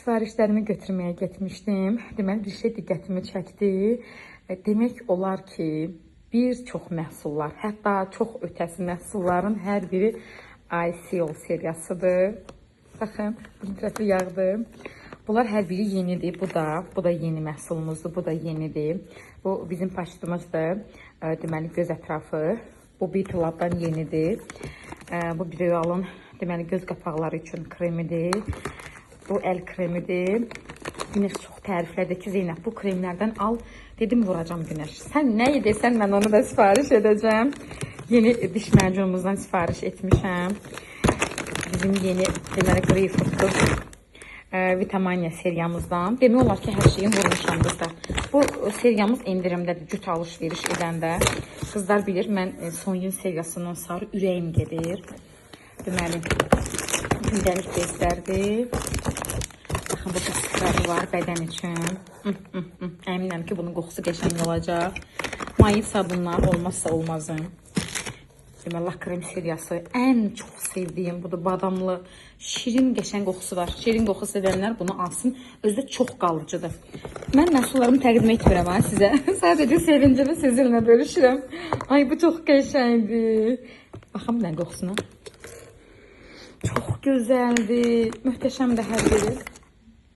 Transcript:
Sifarişlərimi götürməyə getmişdim. Deməli bir şey diqqətimi çəkdi. Demək olar ki, bir çox məhsullar, hətta çox ötəsi məhsulların hər biri ICO seriyasıdır. Baxın, bu tərəfi yağdır. Bunlar hər biri yenidir. Bu da yeni məhsulumuzdur. Bu da yenidir. Bu bizim paştımızdır. Deməli göz ətrafı. Bu Beauty Lab'dan yenidir. Bu L'Oreal'ın deməli göz qapaqları üçün kremidir. Bu əl kremidir. Günəş çox təriflədi ki, Zeynəb bu kremlərdən al. Dedim vuracam Günəş. Sən nə desən mən onu da sifariş edəcəm. Yeni diş macunumuzdan sifariş etmişəm. Bizim yeni deməli greyfurtdur. Vitamania seriyamızdan. Demək olar ki, hər şeyin vurmuşam qızlar. Bu seriyamız endirimdədir, cüt alış-veriş edəndə. Qızlar bilir, mən son gün seriyasından sarı ürəyim gedir. Deməli, gündəlik bezlərdir. Baxın, burada skrabı var bədən üçün. Əminəm ki, bunun qoxusu qəşəng olacaq. Maye sabunlar olmazsa olmazım. Deməli, lak krem seriyası ən çox sevdiyim budur. Badamlı, şirin, qəşəng qoxusu var. Şirin qoxu sevənlər bunu alsın. Özü də çox qalıcıdır. Mən məhsullarımı təqdim etmirəm ha sizə. Sadəcə sevincimi sizinlə bölüşürəm. Ay, bu çox qəşəngdir. Baxın nə qoxusuna. Çox gözəldir. Möhtəşəmdir hər biri.